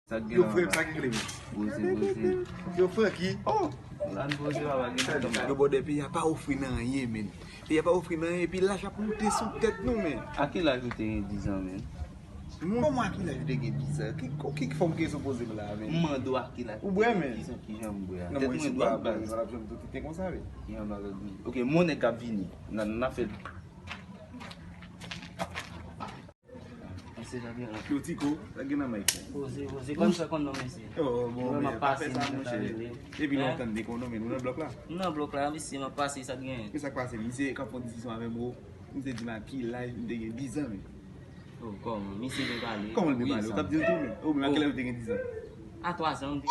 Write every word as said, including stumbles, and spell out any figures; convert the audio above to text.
Sa k gen Yo, la, frè m, papa? Sa ki rele, men? Poze, poze. Yo, Francky. Oh! Lan poze, papa, gen tan. Yo, bòdè, peyi a pa ofri n anyen, men. Peyi a pa ofri n anyen, epi laj ap moute sou tèt nou, men. A ki laj ou te gen dizan, men? Kòman a ki laj ou te gen dizan? Ki, ki, ki fòm kesyon poze m la, men? M mande w a ki laj ou te gen dizan, ki jan m bwè a. Tèt mwen dwat, baz. Mwen ap janm tou tenten konsa, men. Ki jan bagay di? Ok, mon nèg k ap vini. N a, n a fè Yo, Tiko, sa gen nan mic la? Poze, poze. Kòm sa konn non, mesye. Oh, bon, men pa fè sa, monchè. Depi lontan m te konn non, men nou nan blòk la? M nan blòk la, mesye, m ap pase, sa k genyen? Men sa k pase, misye k ap fè yon diskisyon avè m, o. Misye di m a ki laj m te gen dizan, men. Oh, kòman? Misye byen pale. Kòman l byen pale? Ou t ap di l tou, men. Ou menm, a ki laj ou te gen dizan? A twazan.